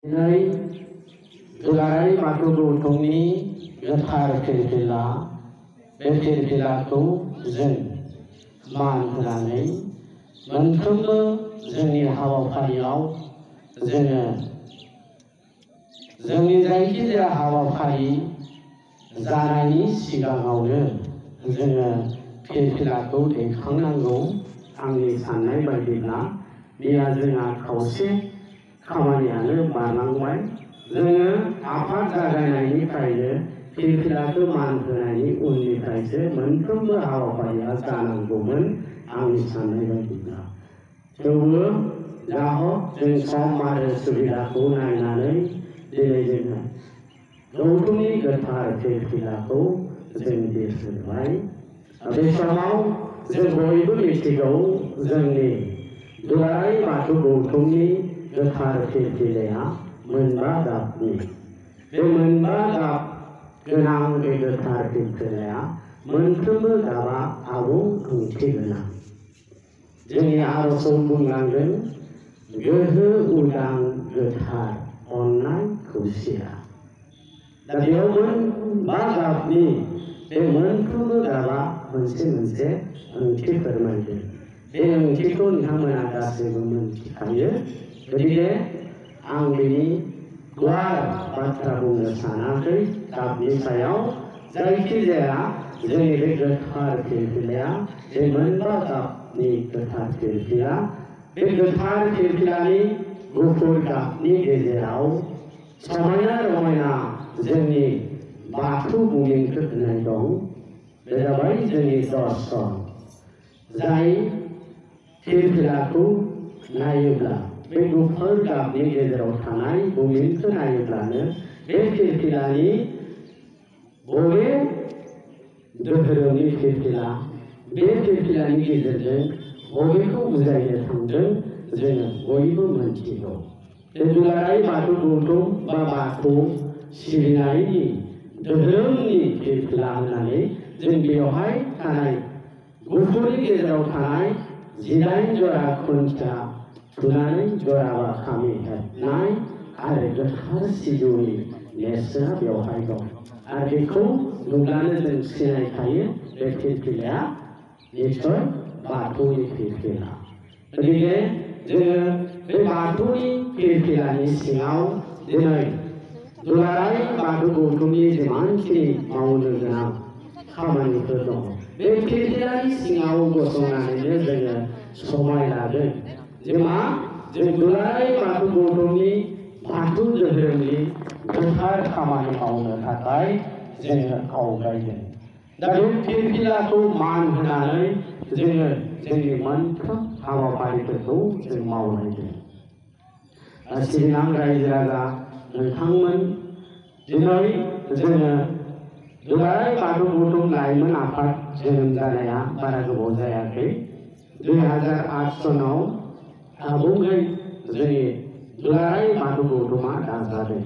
दिनै दुलाराय बाथौ गौथुमनि गोथार फिरफिला बे फिरफिलाखौ जों मान होनानै मोनफ्रोमबो जोंनि हाबाफारियाव जोङो जोंनि जायखिजाया हाबाफारि जानायनि सिगाङावनो जोङो फिरफिलाखौ दैखांनांगौ। आंनि साननाय बायदिब्ला बेया जोंहा खावसे खामानियानो बारलांबाय। जोङो आफाद जागायनायनिफ्रायनो फिरफिलाखौ मान होनायनि उननिफ्रायसो मोनफ्रोमबो हाबाफारिया जानांगौमोन आंनि साननाय बायदिब्ला। थेवबो दा हक जों सम आरो सुबिदाखौ नायनानै दिनै जोङो गौथुमनि गोथार फिरफिलाखौ जों बिरहोबाय। बे समाव जों बयबो मिथिगौ जोंनि दुलाराय बाथौ गौथुमनि गोथार फिरफिलाया मोनबा गाबनि। बे मोनबा गाब गोनां बे गोथार फिरफिलाया मोनफ्रोमबो गाबा आबुं ओंथि गोनां। जोंनि आर'जआव बुंलांदों गोहो उदां गोथार अननाय खौसेया। दा बेयाव मोनबा गाबनि बे मोनफ्रोमबो गाबा मोनसे मोनसे ओंथि फोरमायदों। बे ओंथिखौ नोंथांमोना गासैबो मोनथिखायो। गतिके आं बेनि गुवार बाथ्रा बुंनो सानाखै गाबनि सायाव। जायखिजाया जोंनि बे गोथार फिरफिलाया बे मोनबा गाबनि गोथार फिरफिला। बे गोथार फिरफिलानि गुफुर गाबनि गेजेराव समायना रमायना जोंनि बाथौ बुमिनखौ होनाय दं। बे जाबाय जोंनि दर्शन। जाय फिरफिलाखौ नायोब्ला बे गुफुर गाबनि गेजेराव थानाय बुमिनखौ नायोब्लानो बे फिरफिलानि बबे धोरोमनि फिरफिला, बे फिरफिलानि गेजेरजों बबेखौ बुजायनो थांदों जोङो बयबो मोनथिगौ। बे दुलाराय बाथौ गौथुम बा बाथौ सिबिनायनि धोरोमनि फिरफिला होननानै जों बेवहाय थानाय गुफुरनि गेजेराव थानाय 19 जरा खुन्थिया थुनानै जराबा खामि हेबनाय आरो गोथार सिजौनि नेरसोना बेवहाय दं। आरो बेखौ नुब्लानो जों सिनायखायो बे फिरफिलाया निश्चय बाथौनि फिरफिला। गतिके जोङो बे बाथौनि फिरफिलानि सिङाव दिनै दुलाराय बाथौ गौथुमनि जिमानखिनि मावनो गोनां खामानिफोर दङ बे फिरफिलानि सिङाव गसंनानैनो जोङो समाय लादों। जों दुलाराय बाथौ गौथुमनि बाथौ धोरोमनि गोथार खामानि मावनो थाखाय जोङो आवगायदों। दा बे फिरफिलाखौ मान होनानै जोङो जोंनि मोनफ्रोम हाबाफारिफोरखौ जों मावलायदों। सिबिनां रायजो राजा नोंथांमोन, दिनै जोङो दुलाराय बाथौ गौथुम लाइमोन आफाद जोनोम जानाया बारा गोबाव जायाखै। 2008 सनाव आबुङै जोंनि दुलाराय बाथौ गौथुमा दाजादों।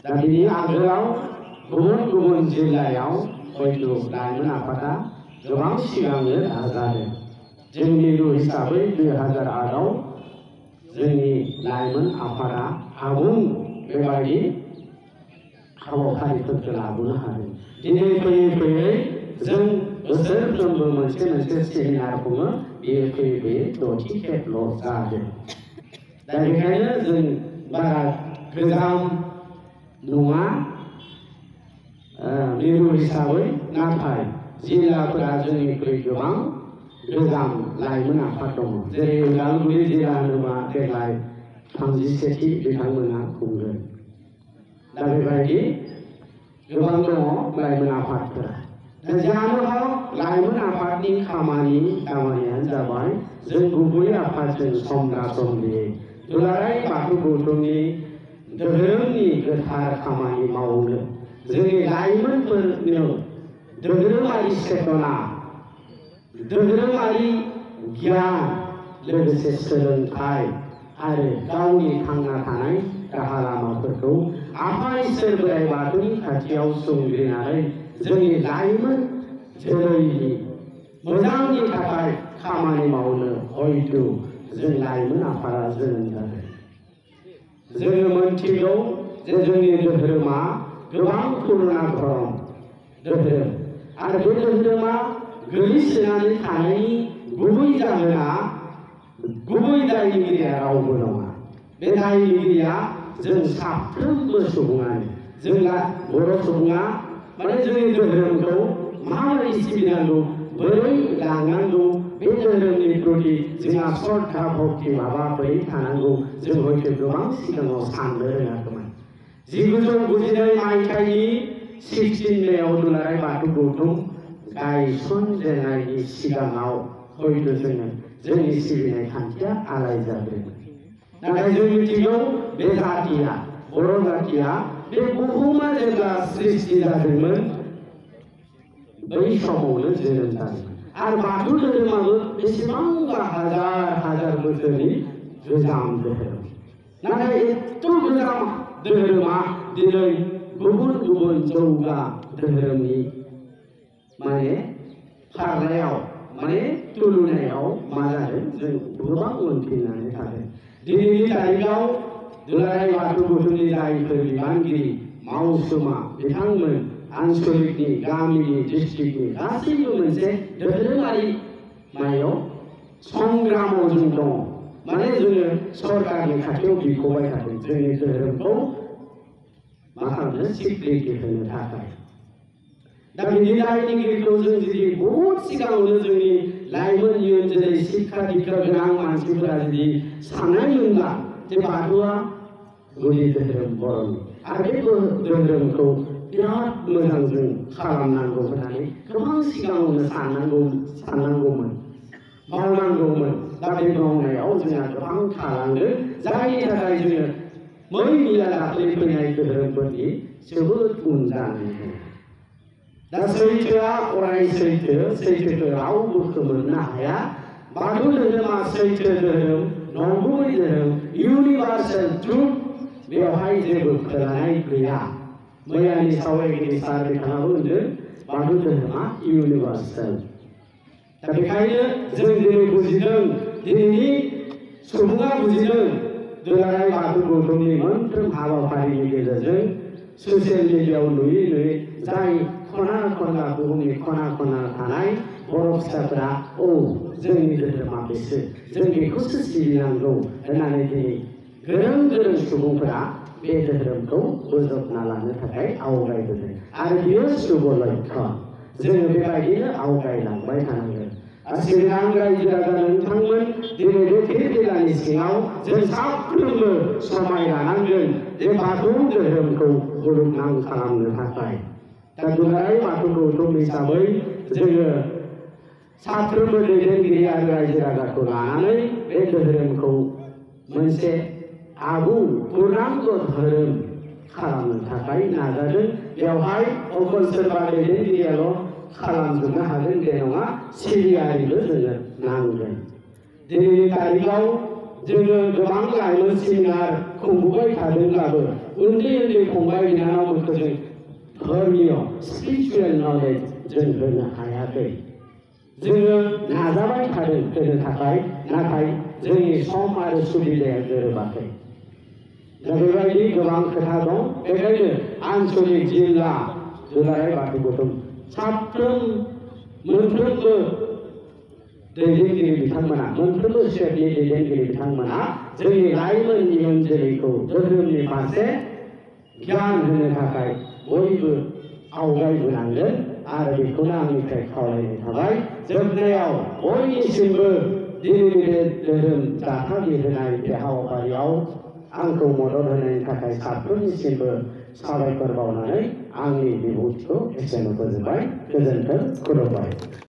दा बिनि आगोलाव गुबुन गुबुन जिल्लायाव हयथ' लाइमोन आफादा गोबां सिगांनो दाजादों। जों मिरु हिसाबै 2008आव जोंनि लाइमोन आफादा आबुं बेबायदि हाबाफारिफोरखौ लाबोनो हादों। दिनै फैयै फैयै जों बोसोरफ्रोमबो मोनसे मोनसे सेमिनार खुङो। बेयो फैयै फैयै 10थि खेबल' जादों। दा बेखायनो जों बारा गोजाम नङा मिरु हिसाबै, नाथाय जिल्लाफोरा जोंनिख्रुइ गोबां गोजाम लाइमोन आफाद दङ। जेरै उदालगुरि जिल्ला होनोबा देग्लाय 31थि बिथांमोना खुंगोन। दा बेबायदि गोबां दङ लाइमोन आफादफोरा। जानो हक लाइमोन आफादनि खामानियानो जाबाय जों गुबै आफादजों समब्रा समब्रि दुलाराय बाथौ गौथुमनि धोरोमनि गोथार खामानि मावनो जोंनि लाइमोनफोरनो धोरोमारि चेतना, धोरोमारि गियान, लोगोसे सोलोंथाइ आरो गावनि थांना थानाय राहा लामाफोरखौ आफा इसोर बोराइ बाथौनि खाथियाव संग्रिनानै जोंनि लाइमोन जोलैनि मोजांनि थाखाय खामानि मावनो हयथ' जों लाइमोन आफादा जोनोम जादों। जोङो मोनथिगौ जे जोंनि धोरोमा गोबां पुरुना धोरोम आरो बे धोरोमा गोलैसोनानै थानायनि गुबै जाहोना गुबै दायनिगिरिया रावबो नङा। बे दायनिगिरिया जों साफ्रोमबो सुबुङानो। जोंना बर' सुबुङा माने जोंनि धोरोमखौ माबोरै सिबिनांगौ, बोरै लांनांगौ, बे धोरोमनि प्रति जोंहा श्रद्धा भक्ति माबा बोरै थानांगौ जों हयतो गोबां सिगाङाव साननो रोङाखैमोन। 1992 मायथाइनि 16 मेआव दुलाराय बाथौ गौथुम गायसनजेननायनि सिगाङाव हयतो जोंनि सिबिनाय खान्थिया आलाय जादोंमोन। नाथाय जों मिथिगौ बे जातिया, बर' जातिया बे बुहुमा जेब्ला सृष्टि जादोंमोन बै समावनो जोनोम जादोंमोन। आरो बाथौ धोरोमाबो बेसेबांबा हाजार बोसोरनि गोजाम धोरोम। नाथाय एथ' गोजाम धोरोमा दिनै गुबुन गुबुन जौगा धोरोमनि माने फारलायाव माने तुलनायाव मा जादों जों गोबां उनफिननानै थादों। दिनैनि तारिखाव दुलाराय बाथौ गौथुमनि जायफोर बिबानगिरि मावसुमा बिथांमोन आन्चलिकनि, गामिनि, डिस्ट्रिक्टनि गासैबो मोनसे धोरोमारि मायाव संग्रामाव जों दङ। माने जोङो सरकारनि खाथियाव बिख'बाय थादों जोंनि धोरोमखौ मा खालामनो स्वीकृति होनो थाखाय। दा बिनि दायनिगिरिखौ जों जुदि बहुद सिगाङावनो जोंनि लाइमोन इयुन जोलै शिक्षा दीक्षा गोनां मानसिफोरा जुदि साननायमोनब्ला जे बाथौआ गुदि धोरोम बर'नि आरो बे धोरोमखौ बिराद मोजां जों खालामनांगौ होननानै गोबां सिगाङावनो साननांगौमोन मावनांगौमोन। दा बे मावनायाव जोंहा गोबां थालांदों, जायनि थाखाय जोङो मै मैया दाख्लै फैनाय धोरोमफोरनि जोबोद उन जानानै दङ। दा सैथोआ अराय सैथोखौ रावबो खोमोरनो हाया। बाथौ धोरोमा सैथो धोरोम, नंगुबै धोरोम, इउनिभार्सेल ट्रुथ, बेवहाय जेबो खोलानाय गैया। मैयानि सावरायगिरि सार बिथाङाबो होनदों बाथौ धोरोमा इउनिभार्सेल। दा बेखायनो जों दिनै बुजिदों, दिनैनि सुबुङा बुजिदों दुलाराय बाथौ गौथुमनि मोनफ्रोम हाबाफारिनि गेजेरजों ससियेल मिडियायाव नुयै जाय खना खनला बुहुमनि खना खना थानाय बर' फिसाफोरा जोंनि धोरोमा बेसो, जों बेखौसो सिबिनांगौ होननानै दिनै गोरों सुबुंफोरा बे धोरोमखौ बोजबना लानो थाखाय आवगायबोदों। आरो बेयो शुभ लक्षण। जोङो बेबायदिनो आवगायलांबाय थानांगोन। सिगां रायजो राजा नोंथांमोन दिनै बे फिरफिलानि सिङाव जों साफ्रोमबो समाय लानांगोन जे बाथौ धोरोमखौ मुलुगनां खालामनो थाखाय। दा दुलाराय बाथौ गौथुम हिसाबै जोङो साफ्रोमबो दैदेनगिरि आरो रायजो राजाखौ लानानै बे धोरोमखौ मोनसे आबुं पूर्णांग धोरोम खालामनो थाखाय नाजादों। बेवहाय अकल सोरबा दैदेनगिरियाल' खालामजोबनो हागोन बे नङा, सिबियारिबो जोङो नांगोन। दिनैनि तारिखाव जोङो गोबां लाइमोन सेमिनार खुंबोबाय थादोंब्लाबो उन्दै फंबाय बिनानावमोनखौ जों धर्मीय स्पिरिचुवेल नलेज जों होनो हायाखै। जोङो नाजाबाय थादों होनो थाखाय, नाथाय जोंनि सम आरो सुबिदाया गोरोबाखै। दा बेबायदि गोबां खोथा दं। बेखायनो आन्चलिक जिल्ला दुलाराय बाथौ गौथुम मोनफ्रोमबो दैदेनगिरि बिथांमोना, मोनफ्रोमबो स्टेटनि दैदेनगिरि बिथांमोना जोंनि लाइमोन इयुन जोलैखौ धोरोमनि फारसे गियान होनो थाखाय बयबो आवगायबोनांगोन आरो बेखौनो आंनिफ्राय खावलायनाय थाबाय। जोबनायाव बयनिसिमबो दिनैनि बे धोरोम दाथाय होनाय बे हाबाफारियाव आंखौ मदद होनायनि थाखाय साफ्रोमनिसिमबो साबायखर बावनानै आंनि बिबुंथिखौ एसेनो फोजोबबाय। गोजोन्थों, खुलुमबाय।